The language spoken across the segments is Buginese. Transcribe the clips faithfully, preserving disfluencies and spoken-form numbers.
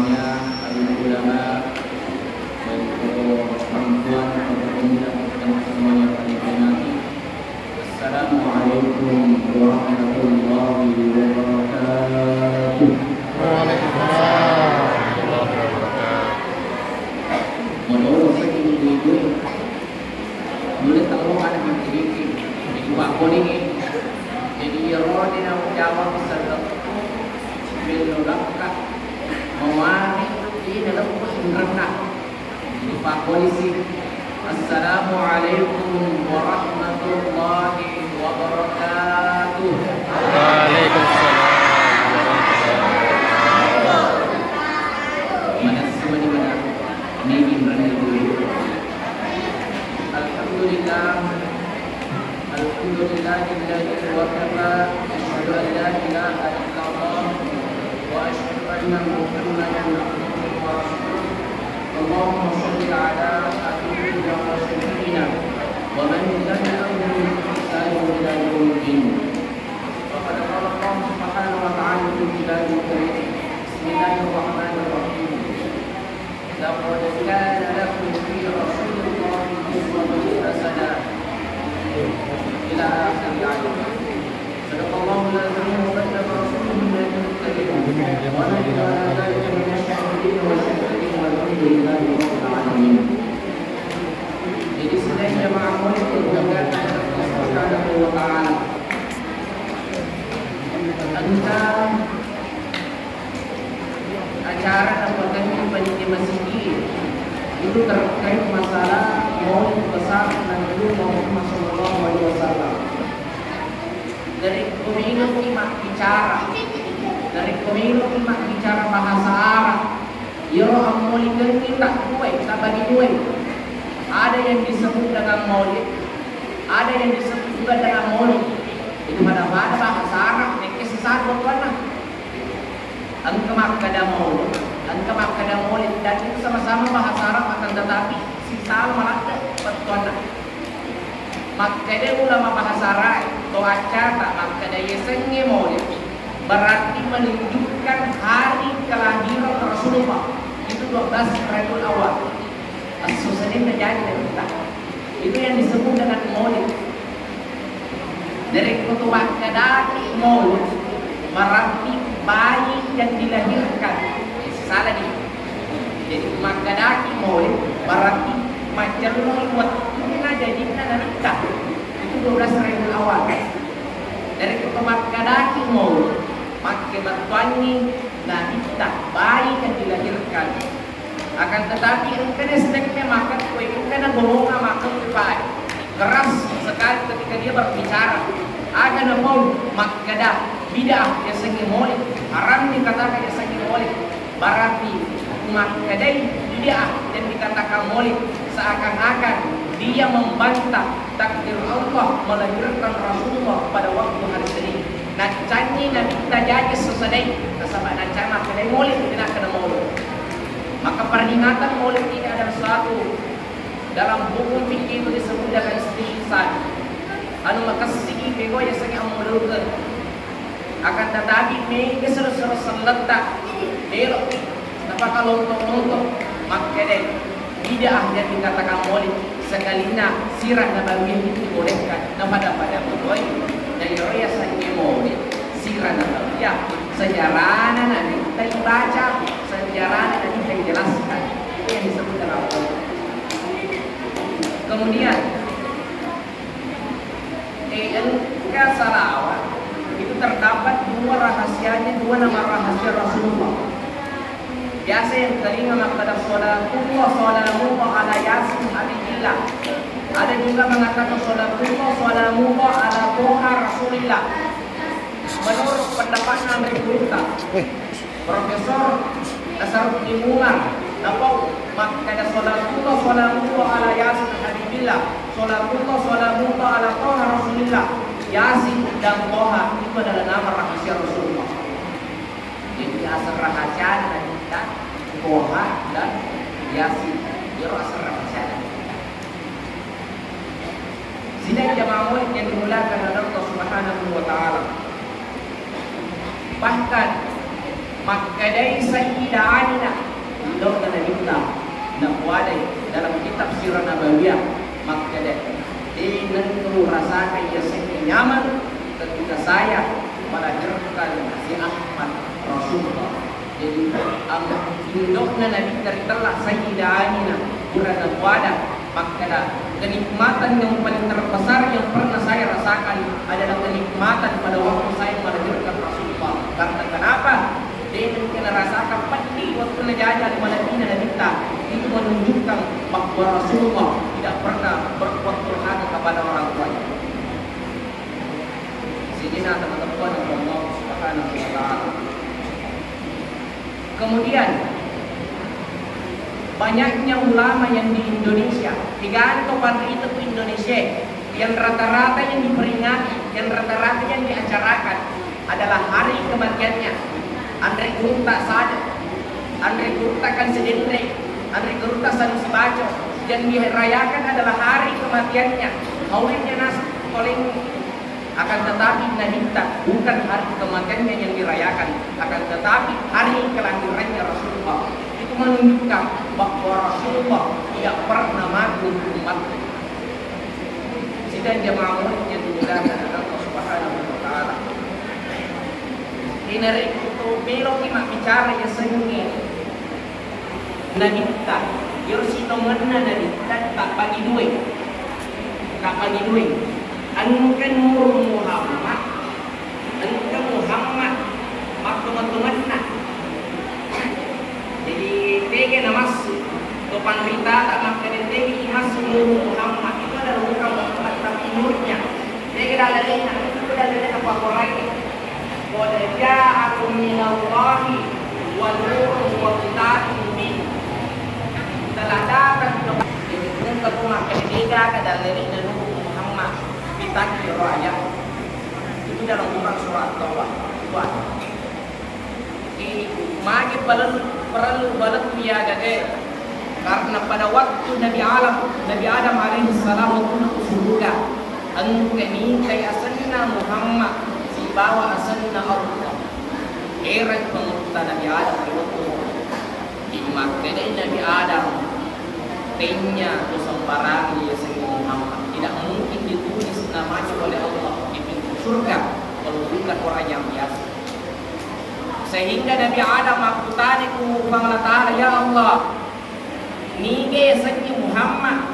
Alim ulama, baik tokoh perempuan, tokoh pemuda, dan semuanya pada dihormati. Assalamualaikum warahmatullahi wabarakatuh. Waalaikumsalam warahmatullahi wabarakatuh. Modoro saking ibu-ibu. Nulle tello anak maccediki, jadi pakkolingi. Jadi iyaro de na ujawab sellettu, bello gakka, mawari, de naleppo inrenna. Jadi pakkolisi. Assalamualaikum warahmatullahi wabarakatuh. Waalaikumsalam warahmatullahi wabarakatuh. Manessumani mana? Ini inrenna dulu. الحمد لله. الحمد لله الذي وكفى. أشهد أن لا إله إلا الله وأشهد أن محمدا عبده ورسوله. اللهم صل على حبيبنا وشفيعنا ومن تبعهم بإحسان إلى يوم الدين. وقد قال الله سبحانه وتعالى في كتابه الكريم: بسم الله الرحمن الرحيم. لقد كان لكم في رسول الله أسوة حسنة إلى آخر الآية. صدق الله العظيم وبلغ رسوله النبي الكريم ونحن على ذلك من الشاهدين والشاكرين والحمد لله رب العالمين. Jadi, sidang jamaah maulid yang dimuliakan oleh Allah Subhanahu wa Ta'ala, tentang acara napatenni panitia masigi itu terkait masalah Maulid Besar Nabi Muhammad sallallahu alaihi wasallam. Dari komeloki mabbicara, dari komeloki mabbicara bahasa Arab, iyaro ammolingengngi taddua, tabagi dua. Ada yang disebut dengan maulid, ada yang disebut juga dengan maulud. Itu pada-pada bahasa Arab, nekke sisatu tuanna. Engka makkeda maulud, engka makkeda maulid, dan itu sama-sama bahasa Arab, akan tetapi sisala maladde bettuanna. Makkeda ulama bahasa Arab, to accata makkeda yasengnge maulid, berarti menunjukkan hari kelahiran Rasulullah. Itu dua belas Rabiul Awal. Esso Senin terjadi dari kita. Itu yang disebut dengan maulid. Narekko to makkedaki maulud, berarti bayi yang dilahirkan. Eh, salah nih. Jadi makkedaki maulid, berarti macelloi wettunna jadinna nabitta. Itu dua belas Rabiul Awal. Narekko to makkedaki maulud, makke bettuangngi nabitta, bayi yang dilahirkan. Akan tetapi, engkana steknya makan kue, engkana golongan makan kue pae. Keras sekali ketika dia berbicara. Aga napau makkeda bid'ah yasengnge maulid, haram dikatakan yasengnge maulid. Berarti makkedai bid'ah yang dikatakan maulid seakan-akan dia membantah takdir Allah melahirkan Rasulullah pada waktu hari Senin. Naccangi Nabitta jaji sesedai, nasaba naccangi makkedai maulid, tidak kena maulid. Maka peringatan maulid ini adalah suatu, dalam hukum fikih itu disebut dengan istihsan. Anu makessiki pego yasengnge ammulurukeng. Akan tetapi mega sero-sero selletta, meloki napakalonto-lonto makkedai bid'ah yang dikatakan maulid, sekalina sirah nabawiyah itu dibolehkan, napada-pada motoi. Dan iyaro yasengnge maulid, sirah nabawiyah, sejarana nabitta ibaca, sejarana nabitta ijelaskan. Itu yang disebut dengan maulid. Kemudian, eh, engka salawat itu terdapat dua rahasianya, dua nama rahasia Rasulullah. Biasa yang telinga makkeda, "Salatullah, salamullah ala Yasin Habibillah." Ada juga mengatakan, "Salatullah, salamullah ala Toha Rasulillah." Menurut pendapatna Amri Gurutta, Profesor Nasaruddin Umar, napau makkeda, "Salatullah, salamullah ala Yasin Habibillah, salatullah, salamullah ala Toha Rasulillah." Yasin dan Toha itu adalah nama rahasia Rasulullah. Jadi, asal rahasia Nabitta, Toha dan Yasin. Iyaro asal rahasia Nabitta. Sidang jamaah maulid yang dimuliakan oleh Allah Subhanahu wa Ta'ala. Bahkan, makkedai Sayyidah Aminah, Wadai dalam kitab Sirah Nabawiyah makkeda, de nengka urasakang yasengnge nyaman ketika saya melahirkan si Ahmad Rasulullah. Jadi, am-, indo'na Nabitta ritella Sayyidah Aminah pura napuada makkeda, kenikmatan yang paling terbesar yang pernah saya rasakan adalah kenikmatan pada waktu saya melahirkan Rasulullah. Karena kenapa? De nengka narasakang peddi wettunna jaji ri malebbina Nabitta. Itu menunjukkan bahwa Rasulullah tidak pernah berbuat durhaka kepada orang tuanya. Sehingga teman-teman Allah Subhanahu wa Ta'ala. Kemudian, banyaknya ulama yang di Indonesia, tiga to panrita ku Indonesia, yang rata-rata yang diperingati, yang rata-rata yang diacarakan adalah hari kematiannya. Anre gurutta Sade, anre gurutta Kan Sedenre, anre gurutta Sanusi Baco, yang dirayakan adalah hari kematiannya. Haulnya nas toleng. Akan tetapi Nabitta bukan hari kematiannya yang dirayakan, akan tetapi hari kelahirannya Rasulullah. Itu menunjukkan bahwa Rasulullah tidak pernah mati untuk umatnya. Sidang jamaah murid yang dimuliakan Allah Subhanahu wa Ta'ala. Ini rekko meloki mabbicara yasengnge Nabitta, iyaro sitongenna Nabitta tabbagi due. Tabbagi due. Engka Nur Muhammad, engka Muhammad mattonga-tongenna. Jadi, tega namassu to panritata makkeda tega imassu Nur Muhammad, itu adalah bukan Muhammad, tapi nurnya. Tega dalilna, itu dalilna apa Quraisy. Qad ja'akum minallahi wa nurun wa kitabun mubin. Telah datang ke, jadi, engka tu makkeda tega ka dalilna Nur Muhammad, ditagi ro ayat. Itu dalam Quran surah At-Taubah. Dua. Magi parellu, parellu balettu iya gage. Karena pada waktu Nabi Adam, Nabi Adam alaihi salam wettunna ku suruga, engka nitai asenna Muhammad sibawa asenna Allah. Erang pangulutta Nabi Adam ri wettu. Jadi makkedai Nabi Adam, tennya tu sembarangan yasengnge Muhammad. Tidak mungkin ditulis namanya oleh Allah di pintu surga kalau bukan orang yang biasa. Sehingga Nabi Adam makkutana ku Puang Allah Ta'ala, "Ya Allah, niga yasengnge Muhammad?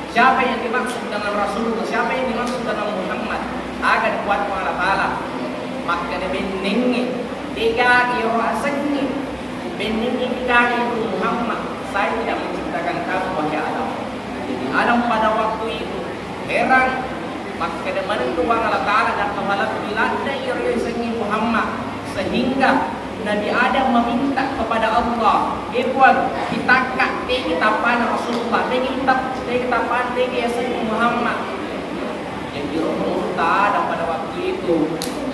Siapa yang dimaksud dengan Rasulullah? Siapa yang dimaksud dengan Muhammad?" Aga dikkuana Puang Allah Ta'ala, makkeda, "Bennengnge, degaga iyaro asengnge. Bennengnge degaga itu Muhammad. Saya tidak menciptakan kamu, wahai Adam." Jadi Adam pada waktu itu heran. Makkeda maneng tu Puang Allah Ta'ala, "Nakkafalattu ladde iyaro yasengnge Muhammad," sehingga Nabi Adam meminta kepada Allah, "Eh Puang, itakka tega tappana Rasulullah, tega itap-, tega tappana, tega yasengnge Muhammad." Jadi Rasulullah Adam pada waktu itu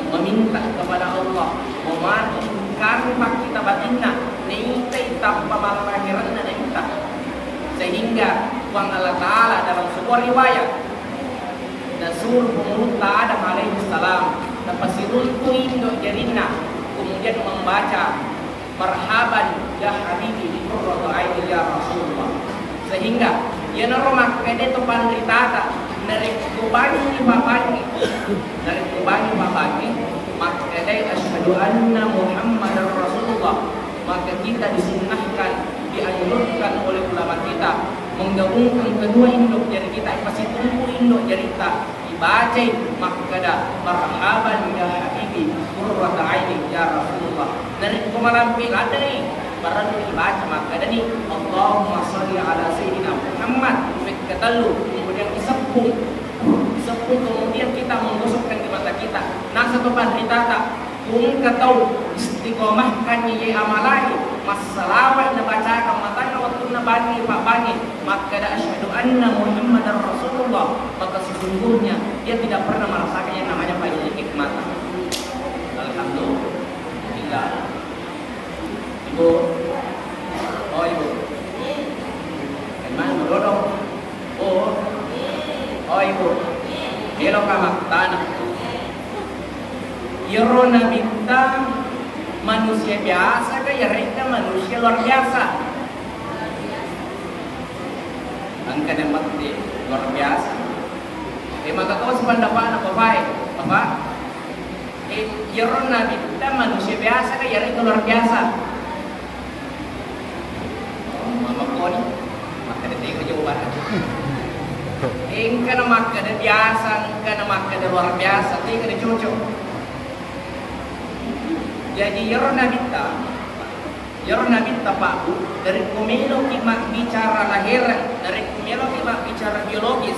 meminta kepada Allah, mematuhi kami pakkita batinna, naitai tappa mallahiranna naitta. Sehingga Puang Allah Ta'ala dalam sebuah riwayat, nasuro pangulutta Adam alaihi salam, napasiruntu indo jarinna, kemudian membaca, "Marhaban ya habibi bi qurratu aini ya Rasulullah." Sehingga iyanaro makkeda to panritata, narekko bangi pabangi, narekko bangi pabangi, makkedai, "Asyhadu anna Muhammadar Rasulullah." Maka kita disunnahkan, dianjurkan oleh ulama kita menggabungkan kedua indo jari kita, ipasitungku indo jarita, dibacai makkeda, "Marhaban ya habibi, qurrata aini ya Rasulullah." Narekko malampe ladde, parellu dibaca makkedani, "Allahumma shalli ala sayyidina Muhammad," pekka tellu, kemudian diseppung, diseppung, kemudian kita menggosokkan di mata kita. Nasaba panritata, engka tau istiqomahkan ye amalai, massalawai nabacakang matanna wettunna bangi pabangi, makkeda, "Asyhadu anna Muhammadar Rasulullah," maka sesungguhnya dia tidak pernah merasakan yang namanya pahit nikmat. Alhamdulillah. Ibu. Oh, Ibu. Gimana, Bu Dodo? Oh. Oh, Ibu. Eloka mattana. Iyaro Nabitta manusia biasa ka, iyare'ga manusia luar biasa? Engka na mette luar biasa. E, maka kau sepandapana, Bapak, e, Bapak. E, iyaro Nabitta manusia biasa ka, iyaro itu luar biasa. Oh, mama koni, makkeda tega jawabanna. E, engka na makkeda biasa, engka na makkeda luar biasa, tega na cocok. Jadi, iyaro Nabitta, Iyaro Nabitta, Pak, Bu, narekko meloki mabbicara lahireng, narekko meloki mabbicara biologis,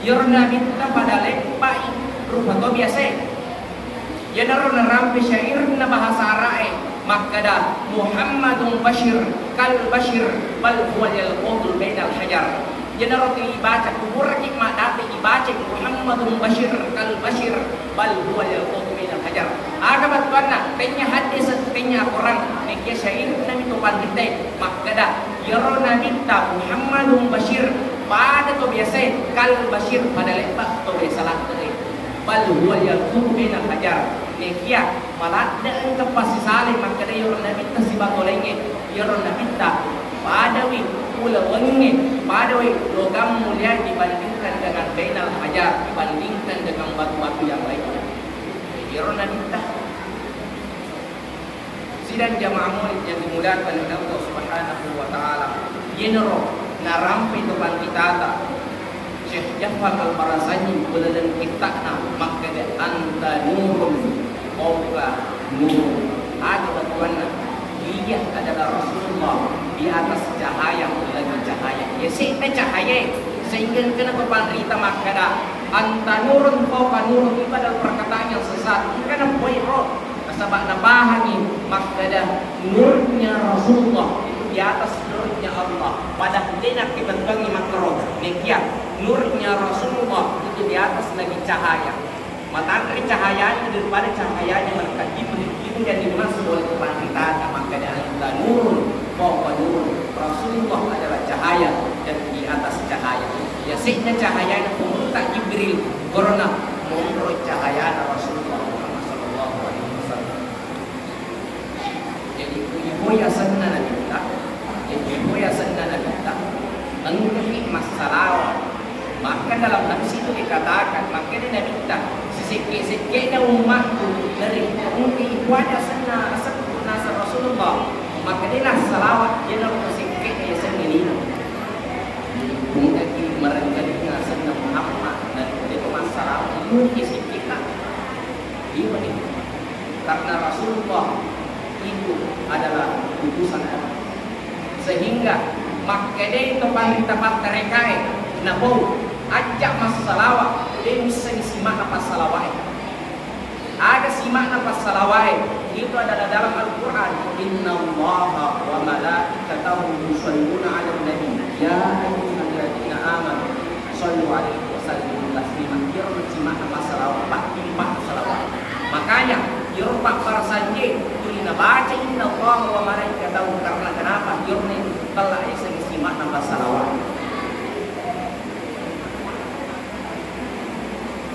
iyaro Nabitta pada leppai rupa to biasae. Iyanaro narampe syairna bahasa Ara'e, makkeda, "Muhammadun bashir kal bashir, bal huwa yalqutul bainal hajar." Iyanaro tu ibaca, kuburaki maddapi ibaca, "Muhammadun bashir kal bashir, bal huwa yalqutu minal hajar." Aga battuanna, tennya hadis, tennya Al-Quran, nekia syairna mi to panritae, makkeda, iyaro Nabitta Muhammadun bashir, pada to biasae, kal bashir, pada lebba to biasa ladde'e. Bal huwa yalqutu minal hajar. Nekia maladde engka passisale, makkeda iyaro Nabitta sibawa laingnge, iyaro Nabitta padawi ulawengnge, padawi logam mulia dibandingkan dengan bainal hajar, dibandingkan dengan batu-batu yang lainnya. Iyaro Nabitta. Sidang jamaah maulid yang dimuliakan oleh Allah Subhanahu wa Ta'ala, iyanaro narampe to panritata Syekh Ja'far Al-Barazanji, belaleng kitta'na makkeda, "Anta nurun fauqa nur." Aga battuanna, dia adalah Rasulullah di atas cahaya lagi cahaya. Ya, sehingga cahaya, sehingga engkana to panrita makkeda, "Anta nurun fauqa nur," itu adalah perkataan yang sesat. Engkana poi ro, nasaba napahangi makkeda nurnya Rasulullah itu di atas nurnya Allah. Padahal dena kita tuangi makkero, nekia nurnya Rasulullah itu di atas lagi cahaya. Matanre cahayanya daripada cahayanya malaikat Jibril. Itu yang dimaksud oleh panritata, makkeda, "Anta nurun fauqa nur." Rasulullah adalah cahaya dan di atas cahaya. Ya, sehingga cahayanya pemuncak Jibril, karena menurut cahayanya Rasulullah Muhammad sallallahu alaihi wasallam. Jadi, iko yasenna Nabitta, jadi, iko yasenna Nabitta, engkaki massalawa. Maka dalam hadis itu dikatakan, makkeda Nabitta, "Sisekke-sekke'na ummatku, dari engka iko aja senna, asebbu naseng Rasulullah, maka de nassalawa, iyanaro sekke'na yasengnge lino." Jadi, engkaki marengkalinga asenna Muhammad, dan de massalawa, mungkin sekke'na. Iya, Pak. Karena Rasulullah itu adalah utusan Allah. Sehingga makkedai to panrita pattarekae, napau, "Ajja massalawa, de missengi sima'na passalawae." Aga sima'na passalawae? Itu adalah dalam Al-Quran, "Innallaha wa malaikatahu yusalluna 'alan nabi, ya ayyuhalladzina amanu sallu alaihi wa sallimu taslima." Iyaro sima'na massalawa, pattimpa salawat. Makanya, iyaro pabbarasangnge tuli nabaca inna Allaha wa malaikatahu, karena kenapa? Iyaro ne tella yasengnge sima'na massalawa.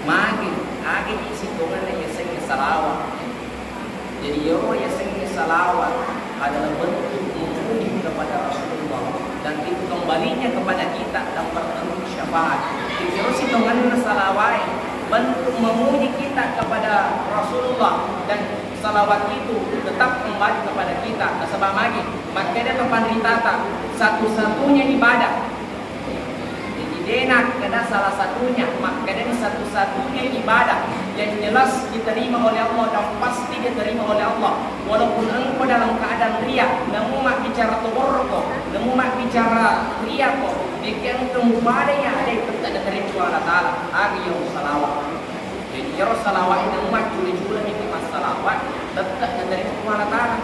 Magi, agi sitongenna yasengnge salawat. Jadi, iyaro yasengnge salawat adalah bentuk memuji kepada Rasulullah dan itu kembalinya kepada kita dan bertemu syafaat. Jadi, iyaro sitongenna salawat bentuk memuji kita kepada Rasulullah dan salawat itu tetap kembali kepada kita. Nasaba magi, makkeda to panritata, satu-satunya ibadah Jadi, de nakkeda salah satunya, makkedani satu-satunya ibadah yang jelas diterima oleh Allah dan pasti diterima oleh Allah. Walaupun engkau dalam keadaan riak, namu mabbicara toborroko, namu mabbicara riako, dekke engka mupada ya, de tetap diterima Puang Allah Ta'ala. Agi yang salawat. Jadi, iyaro salawat itu maccule-cule miki massalawat, tetap diterima Puang Allah Ta'ala.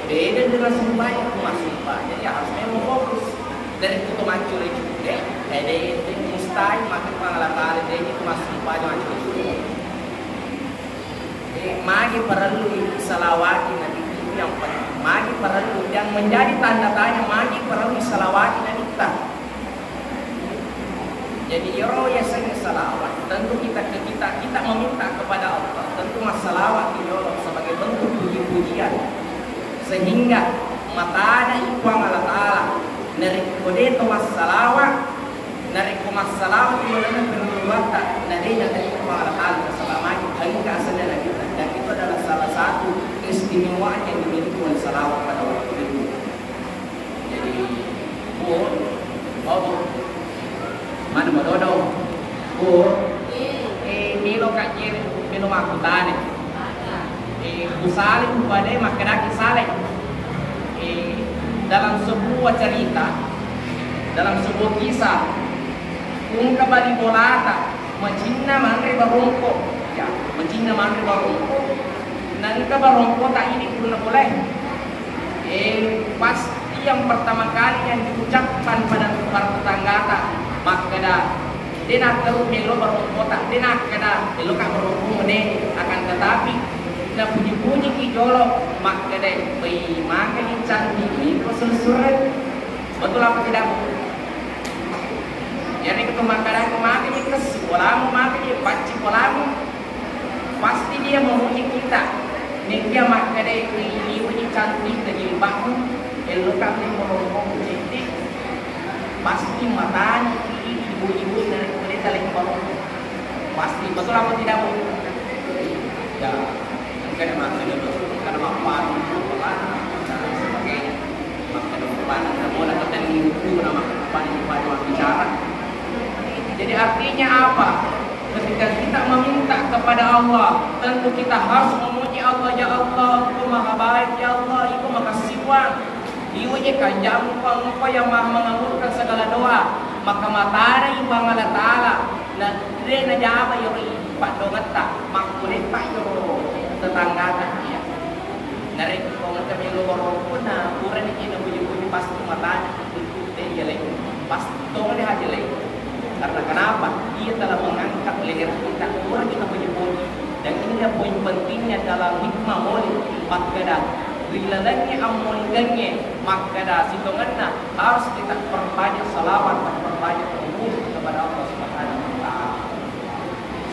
Beda dengan sembahyang, massembahyang. Jadi, harus memang fokus. Dari itu maccule-cule, eh, de, de, mustahil maka Puang Allah Ta'ala, de, itu massembahyang maccule-cule. Eh, magi parellu salawati Nabi itu yang penting. Magi parellu, yang menjadi tanda tanya, magi parellu salawati Nabi ta. Jadi, iyaro yasengnge salawat, tentu kita, kita, kita meminta kepada Allah, tentu massalawat iyaro sebagai bentuk puji-pujian. Sehingga matada i Puang Allah Ta'ala, narekko de to massalawat, Narekko massalawat ri lalenna perelluatta, na de' naterima Allah Ta'ala, nasaba magi engka asenna Nabitta. Dan itu adalah salah satu keistimewaan yang dimiliki oleh salawat pada waktu itu. Jadi, Bu, oh, Bu, mana madodo? Bu, eh, melo kajere, melo makkutane. Eh, ku Saleh, ku Bade, makkedaki Saleh. Eh, dalam sebuah cerita, dalam sebuah kisah, engka bali bolata, macinna manre barongko. Ya, macinna manre barongko. Nengka barongkota ini punna boleh. Eh, pasti yang pertama kali yang diucapkan pada para tetanggata, makkeda, de' natteru melo barongkota, de' nakkeda, meloka barongko ne, akan tetapi, napuji-pujiki jolo, makkeda, wei, maka ni cantik ni, ko selessureng. Betul apa tidak, Bu? Jadi, ketu makkeda, maka ni kessi polamu, maka ni pacci polamu. Pasti dia memuji kita. Nekia makkeda, "Ih, liweji cantikna jilbabmu, elokami molompong cedde." Pasti matanya, "Ih, dipuji-puji narekko de' taleng barongko." Pasti, betul apa tidak, Bu? Ya, engka na makkeda, karena mappanu, dan sebagainya. Makkeda, mappanu, bola, ketemu, nama, pada, pada bicara. Jadi artinya apa? Ketika kita meminta kepada Allah, tentu kita harus memuji Allah, "Ya Allah, Engkau Maha Baik, ya Allah, Engkau Makasih, Puang. Iwiji kanjammu, Puang, Engkau yang Maha Mengabulkan segala doa." Maka matana Puang Allah Ta'ala, na de' najama iyaro paddongetta, makkuleppa iyaro tetanggata iya. Narekko engka melo barongko, na purani je napuji-puji, pasti matana, "Itu de' iya leng." Pasti tongeng de' haji leng. Karena kenapa? Dia telah mengangkat leher kita, purani napuji-puji. Dan inilah poin pentingnya dalam hikmah maulid, makkeda, ri lalengnge ammolikengnge, makkeda sitongenna harus kita perbanyak salawat dan perbanyak puji kepada Allah Subhanahu wa Ta'ala.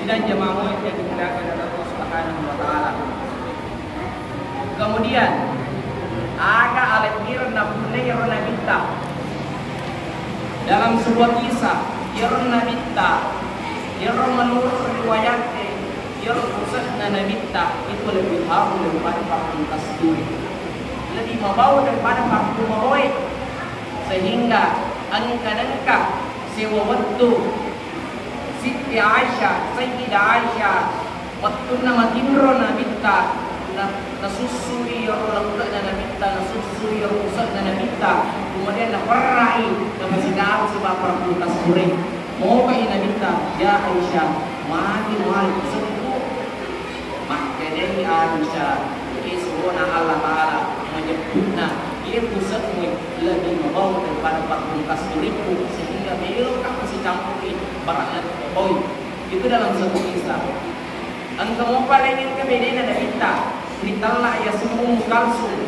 Sidang jamaah maulid yang dimuliakan oleh Allah Subhanahu wa Ta'ala. Kemudian, aga alebbireng napunnai ero Nabitta? Dalam sebuah kisah, ero Nabitta, ero menurut riwayatte, ero puse'na Nabitta itu lebih harum daripada parfum kasturi. Lebih mabau daripada parfum maboe. Sehingga engka-, engka sewa wettu Siti Aisyah, Sayyidah Aisyah, wettunna matinro Nabitta, na-, nasussui iyaro lekke'na Nabitta, nasussui iyaro puse'na Nabitta, kemudian naperrai, napasigaru sibawa parfum kasturi. Mopai Nabitta, "Ya Aisyah, magi muali puse'ku?" Makkedai Aisyah, "Isurona Allah Ta'ala majeppu'na, iye puse'mu lebih mabau daripada parfum kasturiku, sehingga meloka sicampuri barang lebih mabaui." Itu dalam satu kisah. Engka mopa laing engka bedena Nabitta, ritella iya semmu Ummu Kalsum.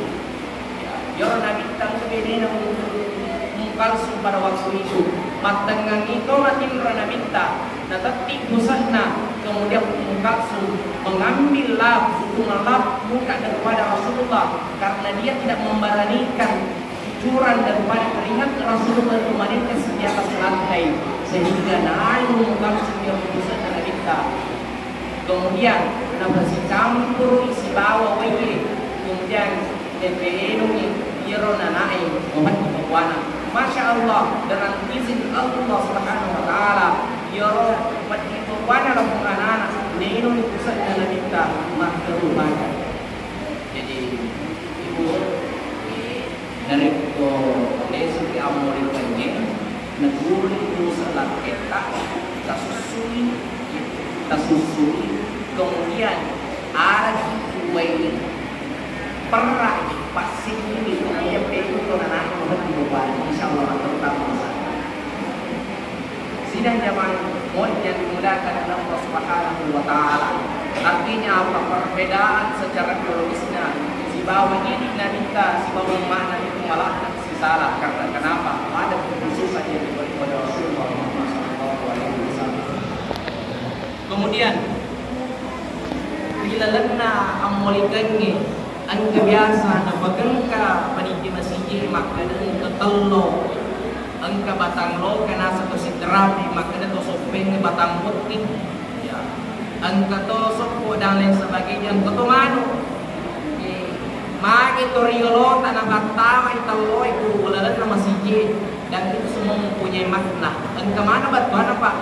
Iyaro Nabitta engka bedena Ummu Kalsum pada waktu itu. Mattengngangi to matinro Nabitta, natetti puse'na, kemudian Ummu Kalsum mengambil lap, bunga lap muka daripada Rasulullah karena dia tidak memberanikan cucuran daripada keringat Rasulullah itu menetes di atas lantai, sehingga naik Ummu Kalsum iyaro puse'na Nabitta. Kemudian napasicampurui sibawa wae, kemudian napainungi iyaro nanae, Muhammad, babuana. Masya Allah, dengan izin Allah Subhanahu wa Ta'ala, iyaro Muhammad, babuana lambung anana, nainungi puse'na Nabitta, makkerubaga. Jadi, Ibu, narekko lesuki ammolikeng e, natuli puse lakketta, tasussui, tasussui, kemudian araki uwai, perrai, passingi, kemudian petu to nanake mabeddi bobana, insya Allah, terutama masalah. Sidang jamaah maulid yang dimuliakan oleh Allah Subhanahu wa Ta'ala. Artinya apa? Perbedaan secara biologisnya sibawa idi Nabitta sibawa umma Nabitta malah sisala. Karena kenapa? Ada kekhususan yang diberi oleh Rasulullah Muhammad sallallahu alaihi wasallam. Kemudian, ri lalenna ammolikengnge, engka biasa napagengka panitia masigi makkeda engka tello. Engka batang loka naseng to Sidrapi, makkeda to Soppeng batang botting. Ya. Engka to soppo dan lain sebagainya, engka to manu. Eh, magi to riolota napattawai telloi ku lalenna masijie, dan itu semua mempunyai makna. Engka mana battuanna, Pak?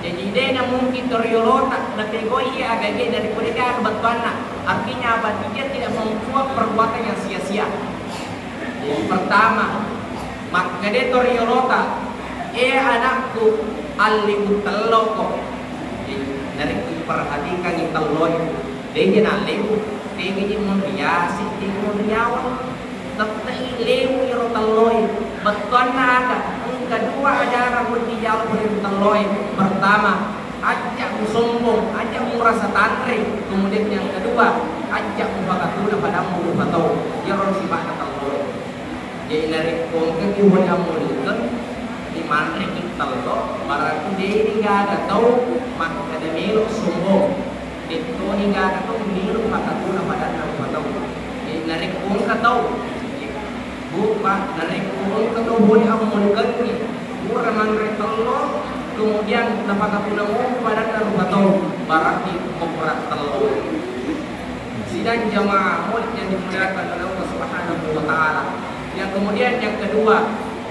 Jadi, de na mungkin to riolota napegoi iya aga-aga dari kuliah ada battuanna. Artinya apa? Dia tidak membuat perbuatan yang sia-sia. Jadi, pertama, makkeda to riolota, "Eh, anakku, allibu telloko." Jadi, narekko perhatikan telloi, deje nallibu, deje monriasi, deje monriawang. Tette'i lewu iro telloi. Bettuanna aga? Engka dua ajaran wedding yalo ri telloi. Pertama, ajja musombong, ajja murasa tanre. Kemudian yang kedua, ajja mupakatuna padammu rupa tau. Iyaro sifa'na telloi. Jadi narekko engkaki holi ammulikeng, dimanreki tello, berarti deni gaga tau makkeda melo sombong. Dettoni gaga tau melo pakatuna padanna rupa tau. Jadi narekko engka tau, Bu, Pak, narekko engka tau holi ammulikengngi, pura manre tello, kemudian napakatuna mopi padanna rupa tau, berarti mokora tello. Sidang jamaah maulid yang dimuliakan oleh Allah Subhanahu wa Ta'ala. Yang kemudian, yang kedua,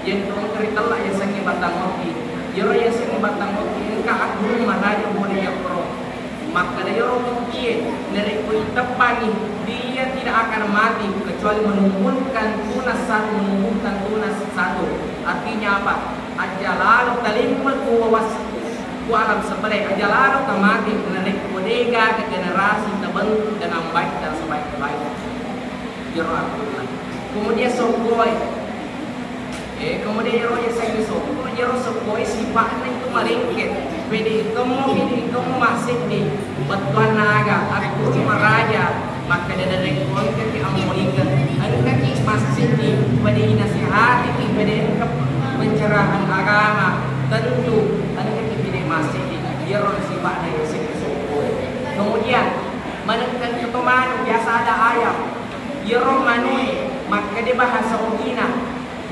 yang tongkeri tella yasengnge batang waki. Yero yasengnge batang waki engka agung maraja boleh yakro. Makkeda yero mukie, narekko iteppangi, dia tidak akan mati kecuali menumbuhkan tunas satu, menumbuhkan tunas satu. Artinya apa? Aja lalo talimpa ku wawas ku alam sebelah, aja lalo tamati narekko dega ke generasi terbentuk dengan baik dan sebaik-baik. Jero akunna. Kemudian sokkoe. Eh, kemudian jero yasengnge sokko, jero sokkoe sifatna itu malengket. Pede kemmo, pede kemmo masseddi. Bettuanna aga, aku maraja. Makkeda narekko engkaki ammolikeng, engkaki masseddi, pada inasihatiki, pada engka pencerahan agama, tentu engkaki pede masseddi. Iyaro sifa'na yasengnge sokkoe. Kemudian, manengka to manu biasa ada ayam. Iyaro manue makkeda bahasa Ogina.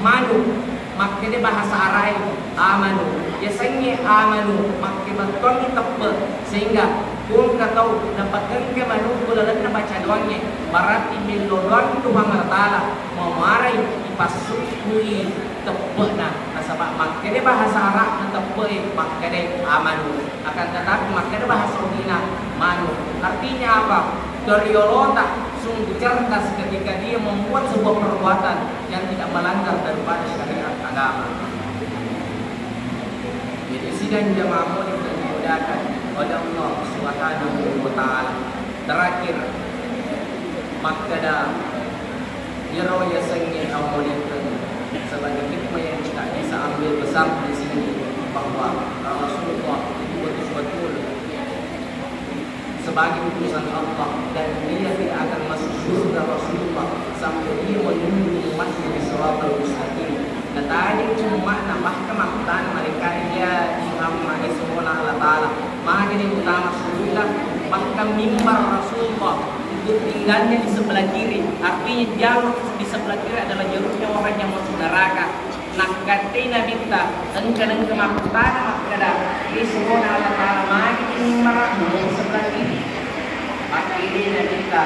Manu, makkeda bahasa Arae, amanu. Yasengnge amanu, makke bettuangngi teppe, sehingga ku engka tau napakengke manu ku lalenna baca doangnge, berarti mello doang Tuhan Allah Ta'ala, mamarai ipassukkui teppe'na. Nasaba makkeda bahasa Arabna teppe'e, makkeda amanu. Akan tetapi makkeda bahasa Ogina manu. Artinya apa? Toriolota sungguh cerdas ketika dia membuat sebuah perbuatan yang tidak melanggar daripada syariat agama. Jadi sidang jamaah maulid yang dimuliakan oleh Allah Subhanahu wa Ta'ala. Terakhir, makkeda iyaro yasengnge ammolikeng sebagai hikmah yang kita bisa ambil besar di sini, bahwa Rasulullah itu betul-betul sebagai utusan Allah, dan dia tidak akan masuk surga Rasulullah sampai dia menunjuk umatnya di siratal mustaqim. Natanya umatna, bahkan makkutana mereka, "Ya Muhammad, ya Rasulullah Allah Ta'ala, magi ni utama surga?" Bahkan mimbar Rasulullah itu tinggalnya di sebelah kiri, artinya jalur di sebelah kiri adalah jalurnya orang yang masuk neraka. Nakkattei Nabitta, engka-, engka makkutana makkeda, "Ri surona Allah Ta'ala magi mimbara'mu nomor sebelah kiri?" Makkeda Nabitta,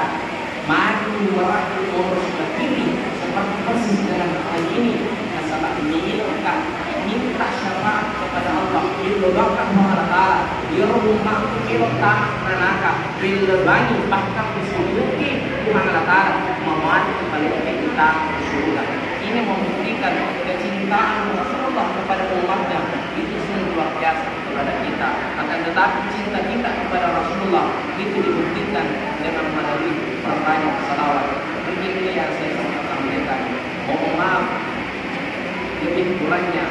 "Magi mimbara'ku nomor sebelah kiri, seperti persis dengan hal ini, nasaba meloka minta syafaat kepada Allah, rillo doakan Allah Ta'ala, iyaro ummakku melo tama neraka, rillo doangi, bahkan kusuluki Tuhan Allah Ta'ala, mamati palettu tama surga." Ini membuktikan kecintaan Rasulullah kepada umatnya itu sungguh luar biasa kepada kita. Akan tetapi cinta kita kepada Rasulullah itu dibuktikan dengan melalui perbanyak salawat. Mungkin ini yang saya sempat sampaikan. Mohon maaf lebih kurangnya.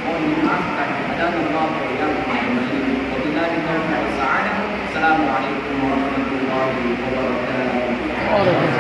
Mohon dimaafkan. Hadanallahu wa iyyakum ajma'in. Wabillahi taufiq wal sa'adah. Assalamualaikum warahmatullahi wabarakatuh.